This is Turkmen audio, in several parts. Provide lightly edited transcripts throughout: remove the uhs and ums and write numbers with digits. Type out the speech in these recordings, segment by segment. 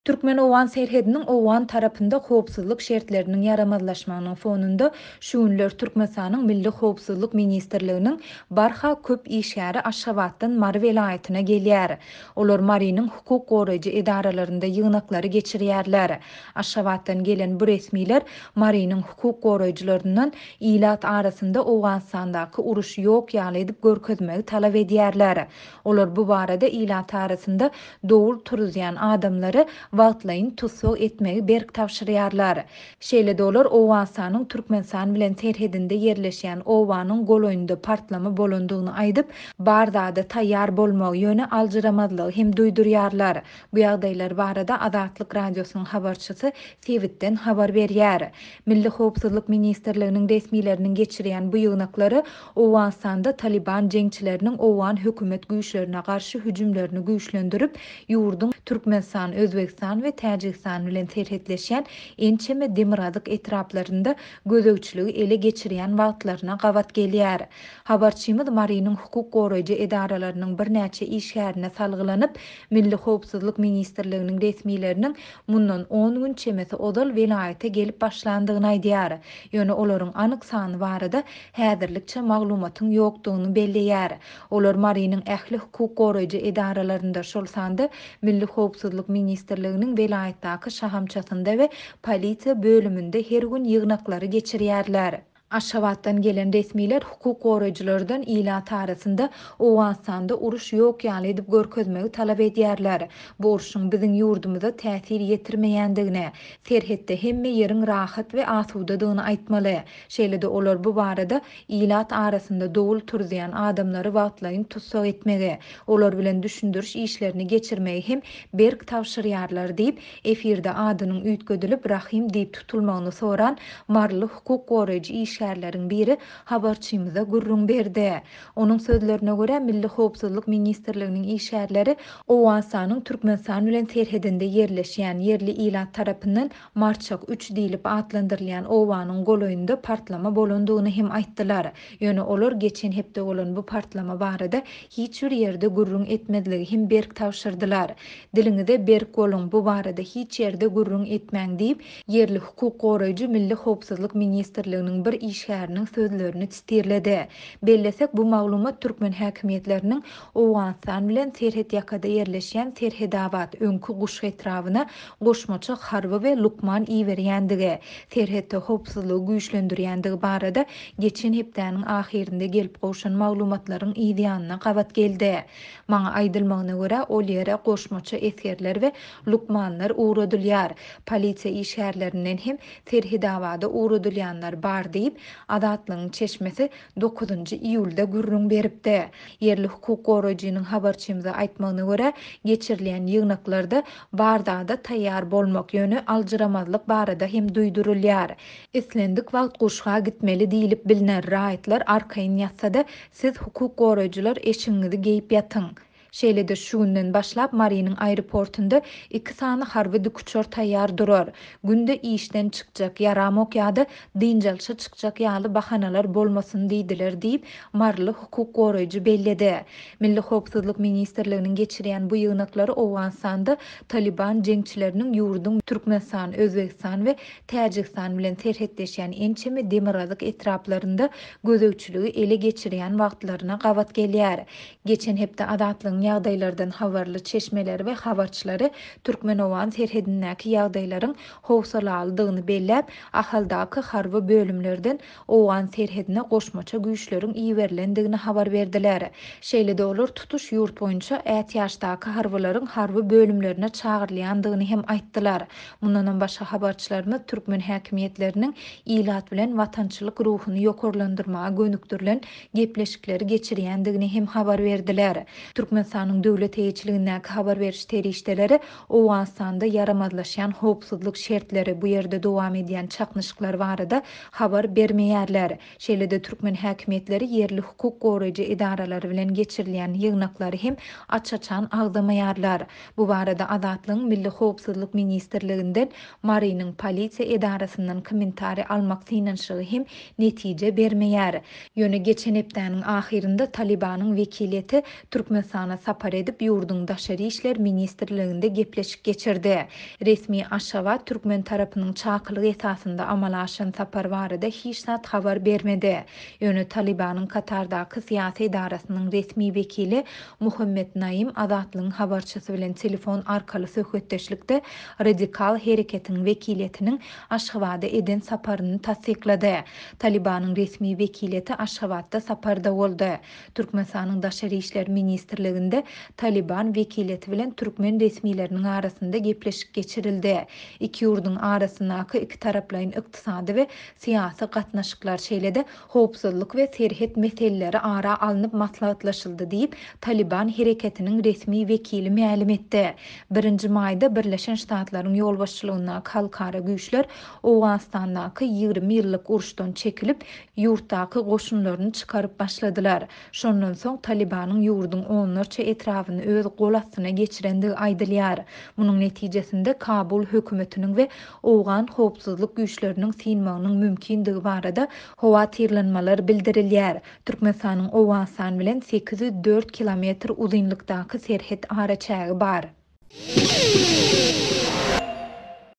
Türkmen-owgan serhediniň owgan tarapynda howpsuzlyk şertleriniň ýaramazlaşmagynyň fonunda şu günler Türkmenistanyň Milli howpsuzlyk ministrliginiň barha köp işgäri Aşgabatdan Mary welaýatyna gelýär. Olar Marynyň hukuk goraýjy edaralarynda ýygnaklary geçirýärler. Aşgabatdan gelen bu resmiler Marynyň hukuk goraýjylaryndan ilat arasynda Owganystandaky uruş ýok ýaly edip görkezmegi talap edýärler. Olar bu barada ilat arasynda dowul turuzýan adamlary wagtlaýyn tussag etmegi berk tabşyrýarlar. Şeýle-de olar Owganystanyň Türkmenistan bilen serhedinde ýerleşýän obanyň golaýynda partlama bolandygyny aýdyp, bar zada taýýar bolmagy, ýöne aljyramazlygy hem duýdurýarlar. Bu ýagdaýlar barada Azatlyk Radiosynyň habarçysy sebitden habar berýär. Milli howpsuzlyk ministrliginiň resmileriniň geçirýän bu ýygnaklary Owganystanda Talyban jeňçileriniň owgan hökümet güýçlerine garşy hüjümlerini güýçlendirip, ýurduň Türkmenistan, Özbegistan we Täjigistan bilen serhetleşýän ençeme demirgazyk etraplarynda gözegçiligi ele geçirýän wagtlaryna gabat gelýär. Habarçymyz Marynyň hukuk goraýjy edaralarynyň birnäçe işgärine salgylanyp, Milli howpsuzlyk ministrliginiň resmileriniň mundan on gün çemesi ozal welaýata gelip başlandygyny aýdýar. Ýöne olaryň anyk sany barada häzirlikçe maglumatyň ýokdugyny belleýär. Olar Marynyň ähli hukuk goraýjy edaralarynda, şol sanda Milli howpsuzlyk ministrliginiň welaýatdaky şahamçasynda we polisiýa bölüminde her gün ýygnaklary geçirýärler. Aşgabatdan gelen resmiler hukuk goraýjylardan ilat arasynda Owganystanda uruş ýok ýaly edip görkezmegi talap edýärler. Bu urşuň biziň ýurdumyza täsir ýetirmeýändigini, serhetde hemme ýeriň rahat we asudadygyny aýtmaly. Şeýle-de olar bu barada ilat arasynda dowul turuzýan adamlary wagtlaýyn tussag etmegi, olar bilen düşündiriş işlerini geçirmegi hem berk tabşyrýarlar diýip, efirde adynyň üýtgedilip Rahym diýip tutulmagyny soran maryly hukuk goraýjy işgärleriň biri habarçymyza gürrüň berdi. Onuň sözlerine görä, Milli howpsuzlyk ministrliginiň işgärleri Owganystanyň Türkmenistan bilen serhedinde ýerleşýän, ýerli ilat tarapyndan Marçak üç diýlip atlandyrylýan obanyň golaýynda partlama bolandygyny hem aýtdylar. Ýöne olar geçen hepde bolan bu partlama barada hiç bir ýerde gürrüň etmezligi hem berk tabşyrdylar. Diliňize berk boluň, bu barada hiç ýerde gürrüň etmäň diýip, ýerli hukuk goraýjy Milli howpsuzlyk ministrliginiň bir işgäriniň sözlerini sitirledi. Bellesek, bu maglumat türkmen häkimiýetleriniň Owganystan bilen serhetýakada ýerleşýän Serhedabat, öňki Guşgy etrabyna goşmaça harby we lukman iberýändigi, serhetde howpsuzlygy güýçlendirýändigi barada geçen hepdäniň ahyrynda gelip gowşan maglumatlaryň yzýanyna gabat geldi. Maňa aýdylmagyna görä, ol ýere goşmaça esgerler we lukmanlar ugradylýar. Polisiýa işgärlerinden hem Serhedabada ugradylýanlar bar diýip, Azatlygyň çeşmesi dokuzynjy iýulda gürrüň beripdi. Ýerli hukuk goraýjynyň habarçymyza aýtmagyna görä, geçirilýän ýygnaklarda bar zada taýýar bolmak, ýöne aljyramazlyk barada hem duýdurylýar. Islendik wagt guşga gitmeli diýlip bilner, raýatlar arkaýyn ýatsa-da, siz hukuk goraýjylar eşigiňizi geýip ýatyň. Şeýle-de şu günden başlap Marynyň aeroportunda iki sany harby dikuçar taýýar durar. Günde işden çykjak, ýaramok ýa-da dynç alşa çykjak ýaly bahanalar bolmasyn diýdiler diýip, maryly hukuk goraýjy belledi. Milli howpsuzlyk ministrliginiň geçirýän bu ýygnaklary Owganystanda Talyban jeňçileriniň ýurduň Türkmenistan, Özbegistan we Täjigistan bilen serhetleşýän ençeme demirgazyk etraplarynda gözegçiligi ele geçirýän wagtlaryna gabat gelýär. Geçen hepde Azatlygyň ýagdaýlardan habarly çeşmeleri we habarçylary türkmen-owgan serhedindäki ýagdaýlaryň howsalalydygyny belläp, Ahaldaky harby bölümlerden owgan serhedine goşmaça güýçleriň iberilendigini habar berdiler. Şeýle-de olar tutuş ýurt boýunça ätiýaçdaky harbylaryň harby bölümlerine çagyrylýandygyny hem aýtdylar. Mundanam başga habarçylarymyz türkmen häkimiýetleriniň ilat bilen watançylyk ruhuny ýokarlandyrmaga gönükdirilen gepleşikleri geçirýändigini hem habar berdiler. Türkmenistanyň döwlet eýeçiligindäki habar beriş serişdeleri Owganystanda ýaramazlaşýan howpsuzlyk şertleri, bu ýerde dowam edýän çaknyşyklar barada habar bermeýärler. Şeýle-de türkmen häkimiýetleri ýerli hukuk goraýjy edaralary bilen geçirilýän ýygnaklary hem aç-açan agzamaýarlar. Bu barada Azatlygyň Milli howpsuzlyk ministrliginden Marynyň polisiýa edarasyndan kommentariý almak synanyşygy hem netije bermeýär. Ýöne geçen hepdäniň ahyrynda Talybanyň wekiliýeti Türkmenistana. sapar edip, ýurduň Daşary işler ministrliginde gepleşik geçirdi. Resmi Aşgabat türkmen tarapynyň çakylygy esasynda amala aşan sapar barada hiç zat habar bermedi. Ýöne Talybanyň Katardaky syýasy edarasynyň resmi wekili Muhammet Naim Azatlygyň habarçysy bilen telefon arkaly söhbetdeşlikde radikal hereketiň wekiliýetiniň Aşgabada eden saparyny tassyklady. Talybanyň resmi wekiliýeti Aşgabatda saparda boldy. Türkmenistanyň Daşary işler ministrliginde Talyban wekiliýeti bilen türkmen resmileriniň arasynda gepleşik geçirildi. Iki ýurduň arasyndaky ikitaraplaýyn ykdysady we syýasy gatnaşyklar, şeýle-de howpsuzlyk we serhet meseleleri ara alnyp maslahatlaşyldy diýip, Talyban hereketiniň resmi wekili mälim etdi. Birinji maýda Birleşen Ştatlaryň ýolbaşçylygyndaky halkara güýçler Owganystandaky 20 ýyllyk uruşdan çekilip, ýurtdaky goşunlaryny çykaryp başladylar. Şondan soň Talybanyň ýurduň onlarça etrabyny öz gol astyna geçirendigi aýdylýar. Munuň netijesinde Kabul hökümetiniň we owgan howpsuzlyk güýçleriniň synmagynyň mümkindigi barada howatyrlanmalar bildirilýär. Türkmenistanyň Owganystan bilen 804 kilometr uzynlykdaky serhet araçägi bar.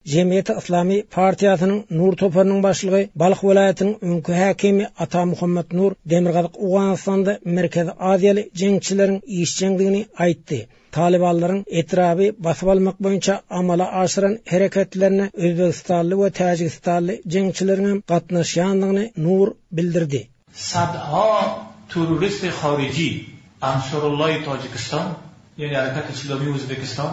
Jemgyýeti Yslamy partiýasynyň Nur toparynyň başlygy, Balh welaýatynyň öňki häkimi Ata Muhammet Nur Demirgazyk Owganystanda Merkezi Aziýaly jeňçileriň işjeňdigini aýtdy. Talybanlaryň etraby basyp almak boýunça amala aşyran hereketlerine özbegistanly we täjigistanly jeňçileriňem gatnaşýandygyny Nur bildirdi. Sadha terrorist horiji Ansorullaýy Tojikiston, ýagny Harakat Islomiy Uzbekiston.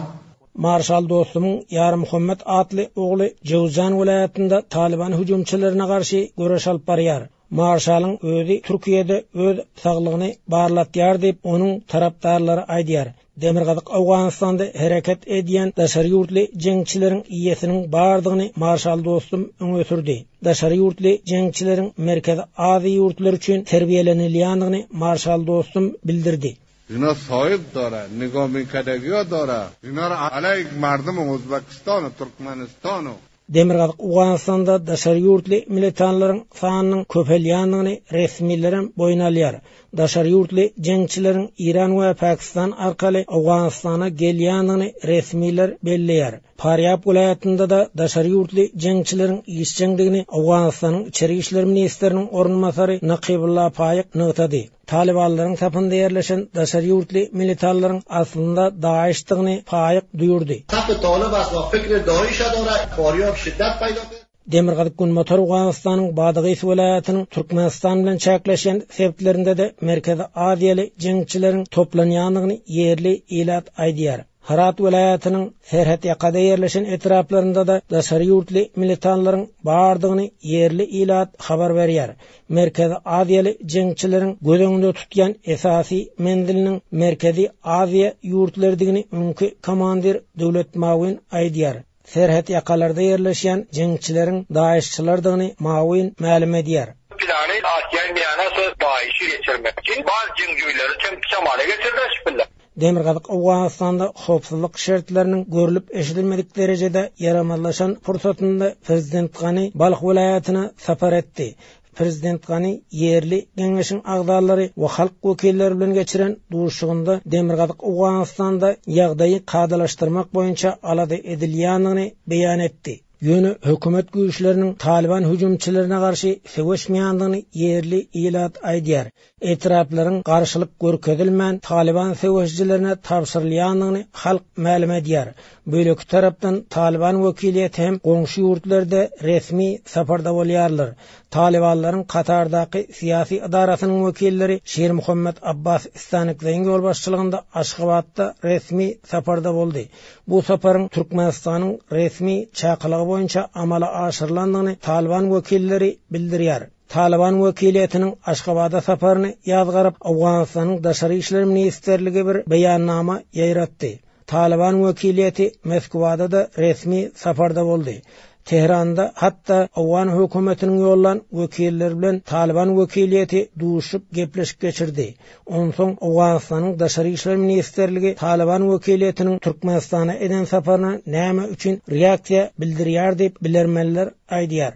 Marşal Dostumyň Ýarmuhammet atly ogly Jöwzjan welaýatynda Talyban hüjümçilerine garşy göreş alyp barýar. Marşalyň özi Türkiýede öz saglygyny barlatýar diýip, onuň tarapdarlary aýdýar. Demirgazyk Owganystanda hereket edýän daşary ýurtly jeňçileriň iýesiniň bardygyny Marşal Dostum öňe sürdi. Daşary ýurtly jeňçileriň Merkezi Aziýa ýurtlary üçin terbiýelenilýändigini Marşal Dostum bildirdi. Ina soýub dora, nigominkadagio dora, Ina aleýk mardum Uzbekistonu, Turkmenistonu. Demirgazyk Owganystanda daşary ýurtly militanlaryň sanynyň köpelýändigini resmilerem boýun alýar. Daşary ýurtly jeňçileriň Eýran we Pakistan arkaly Owganystana gelýändigini resmiler belleýär. Farýab welaýatynda-da daşary ýurtly jeňçileriň işjeňdigini Owganystanyň içeri işler ministriniň orunbasary Nakybulla Paýyk nygtady. Talybanlaryň sapynda ýerleşen daşary ýurtly militanlaryň aslynda DAIŞ-dygyny Paýyk duýurdy. Sap Talyb ast we fikr DAIŞ dore, Farýab şiddet peýda kerd. Demirgazyk-Günbatar Owganystanyň Badagys welaýatynyň Türkmenistan bilen çäkleşýän sebitlerinde-de Merkezi Aziýaly jeňçileriň toplanýandygyny ýerli ilat aýdýar. Hyrat welaýatynyň serhetýakada ýerleşen etraplarynda-da daşary ýurtly militanlaryň bardygyny ýerli ilat habar berýär. Merkezi Aziýaly jeňçileriň göz öňünde tutýan esasy menziliniň Merkezi Aziýa ýurtlarydygyny öňki komandir Döwlet Mawin aýdýar. Serhetýakalarda ýerleşýän jeňçileriň daişçilerdigini Mawin mälim edýär. Plany Asiýa miýana şo DAIŞ-i geçirmek üçin bar jeňjüýleri çemki-şamala getirdiler şipille. Demirgazyk Owganystanda howpsuzlyk şertleriniň görlüp-eşidilmedik derejede ýaramazlaşan pursatynda prezident Gani Balh welaýatyna sapar etdi. Prezident Gani ýerli geňeşiň agzalary we halk wekilleri bilen geçiren duşuşygynda Demirgazyk Owganystanda ýagdaýy kadalaşdyrmak boýunça alada edilýändigini beýan etdi. Ýöne hökümet güýçleriniň Talyban hüjümçilerine garşy söweşmeýändigini ýerli ilat aýdýar. Etraplaryň garşylyk görkezilmän Talyban söweşijilerine tabşyrylýandygyny halk mälim edýär. Beýleki tarapdan Talyban wekiliýeti hem goňşy ýurtlarda resmi saparda bolýarlar. Talybanlaryň Katardaky syýasy edarasynyň wekilleri Şirmuhammet Abbas Stanikzeýiň ýolbaşçylygynda Aşgabatda resmi saparda boldy. Bu saparyň Türkmenistanyň resmi çakylygy boýunça amala aşyrylandygyny Talyban wekilleri bildirýär. Talyban wekiliýetiniň Aşgabada saparyny ýazgaryp, Owganystanyň Daşary işler ministrligi bir beýannama ýaýratdy. Talyban wekiliýeti Moskwada-da resmi saparda boldy. Tähranda hatda owgan hökümetiniň ýollan wekilleri bilen Talyban wekiliýeti duşuşyp gepleşik geçirdi. Onsoň Owganystanyň Daşary işler ministrligi Talyban wekiliýetiniň Türkmenistana eden saparyna näme üçin reaksiýa bildirýär diýip bilermenler aýdýar.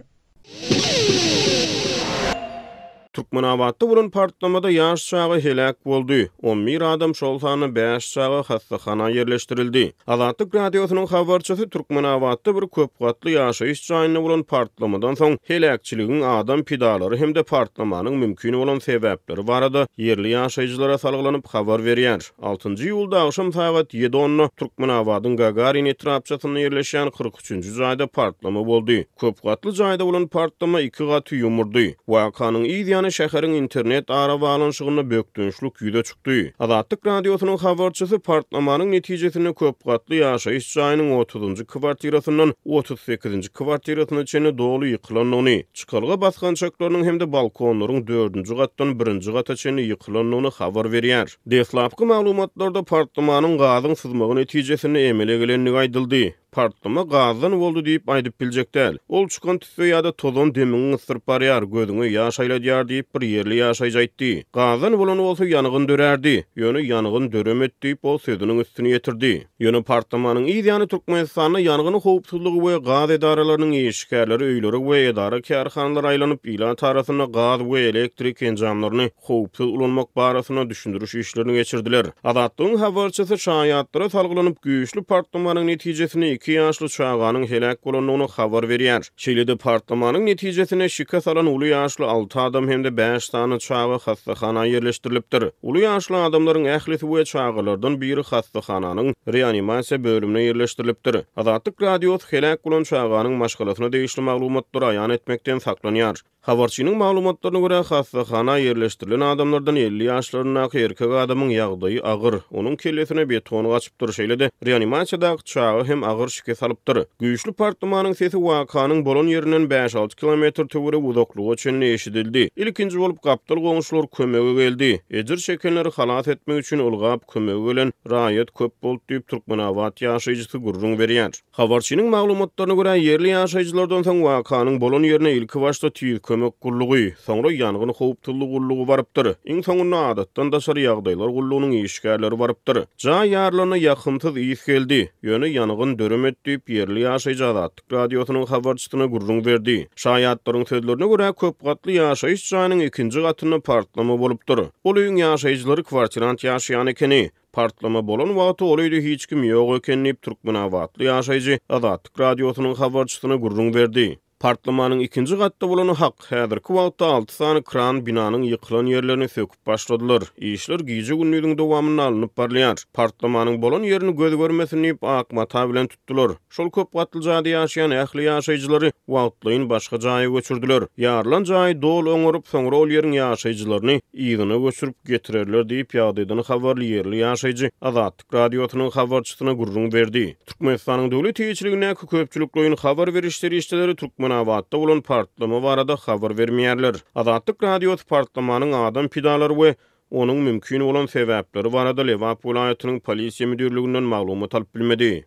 Türkmenabatda bolan partlamada ýaş çaga heläk boldy, on bir adam, şol sanda bäş çaga hassahana ýerleşdirildi. Azatlyk Radiosynyň habarçysy Türkmenabatda bir köp gatly ýaşaýyş jaýynda bolan partlamadan soň heläkçiligiň adam pidalary hem-de partlamanyň mümkin bolan sebäpleri barada ýerli ýaşaýjylara salgylanyp habar berýär. Altynjy iýulda agşam sagat ýedi onda Türkmenabadyň Gagarin etrapçasynda ýerleşýän 43-nji jaýda partlama boldy. Köp gatly jaýda bolan partlama iki gaty ýumurdy. Wakanyň yz ýany şäheriň internet arabaglanyşygynda bökdençlik ýüze çykdy. Azatlyk Radiosynyň habarçysy partlamanyň netijesinde köp gatly ýaşaýyş jaýynyň otuzynjy kwartirasyndan 38-nji kwartirasyna çenli doly ýykylandygyny, çykalga basgançaklarynyň hem-de balkonlaryň dördünji gatdan birinji gata çenli ýykylandygyny habar berýär. Deslapky maglumatlarda partlamanyň gazyň syzmagy netijesinde emele gelendigi aýdyldy. Partlama gazdan boldy diýip aýdyp biljek däl. Ol çykan tüsse ýa-da tozan demiňi gysdyryp barýar, gözüňe ýaş aýladýar diýip, bir ýerli ýaşaýjy aýtdy. Gazdan bolan bolsa ýangyn dörärdi. Ýöne ýangyn döremedi diýip, ol sözüniň üstüni ýetirdi. Ýöne partlamanyň yz ýany Türkmenistanda ýangyn howpsuzlygy we gaz edaralarynyň işgärleri öýlere we edara-kärhanalara aýlanyp, ilat arasynda gaz we elektrik enjamlaryny howpsuz ulanmak barasynda düşündiriş işlerini geçirdiler. Azatlygyň habarçysy şaýatlara salgylanyp, güýçli partlamanyň netijesinde iki ýaşly çaganyň heläk bolandygyny habar berýär. Şeýle-de partlamanyň netijesinde şikes alan uly ýaşly alty adam hem-de bäş sany çaga hassahana ýerleşdirilipdir. Uly ýaşly adamlaryň ählisi we çagalardan biri hassahananyň reanimasiýa bölümine ýerleşdirilipdir. Azatlyk Radiosy heläk bolan çaganyň maşgalasyna degişli maglumatlary aýan etmekden saklanýar. Habarçynyň maglumatlaryna görä, hassahana ýerleşdirilen adamlardan 50 ýaşlaryndaky erkek adamyň ýagdaýy agyr, onuň kellesine beton gaçypdyr, şeýle-de reanimasiýadaky çaga hem agyr şikes alypdyr. Güýçli partlamanyň sesi wakanyň bolan ýerinden bäş-alty kilometr töweregi uzaklyga çenli eşidildi. Ilkinji bolup gapdal goňşular kömege geldi. Ejir çekenleri halas etmek üçin ylgap kömege gelen raýat köp boldy diýip, türkmenabat ýaşaýjysy gürrüň berýär. Habarçynyň maglumatlaryna görä, ýerli ýaşaýjylardan soň wakanyň bolan ýerine ilkibaşda Tiz kömek gullugy, soňra ýangyn howpsuzlygy gullugy barypdyr. Iň soňunda Adatdan daşary ýagdaýlar gullugynyň işgärleri barypdyr. Jaý ýarylanda ýakymsyz ys geldi, ýöne ýangyn döremedi diýip, ýerli ýaşaýjy Azatlyk Radiosynyň habarçysyna gürrüň berdi. Şaýatlaryň sözlerine görä, köp gatly ýaşaýyş jaýynyň ikinji gatynda partlama bolupdyr. Ol öýüň ýaşaýjylary kwartirant ýaşaýan ekeni. Partlama bolan wagty ol öýde hiç kim ýok eken diýip, türkmenabatly ýaşaýjy Azatlyk Radiosynyň habarçysyna gürrüň berdi. Partlamanyň ikinji gatda bolany hak. Häzirki wagtda alty sany kran binanyň ýykylan ýerlerini söküp başladylar. Işler gije-gündiziň dowamynda alnyp barylýar. Partlamanyň bolan ýerini göz görmesin diýip, ak mata bilen tutdular. Şol köp gatly jaýda ýaşaýan ähli ýaşaýjylary wagtlaýyn başga jaýa göçürdiler. Ýarylan jaýy doly oňaryp, soňra ol ýeriň ýaşaýjylaryny yzyna göçürip getirerler diýip, ýagdaýdan habarly ýerli ýaşaýjy Azatlyk Radiosynyň habarçysyna gürrüň berdi. Türkmenistanyň döwlet eýeçiligindäki köpçülikleýin habar beriş serişdeleri Türkmenabatda bolan partlama barada habar bermeýärler. Azatlyk Radiosy partlamanyň adam pidalary we onuň mümkin bolan sebäpleri barada Lebap welaýatynyň Polisiýa müdirliginden maglumat alyp bilmedi.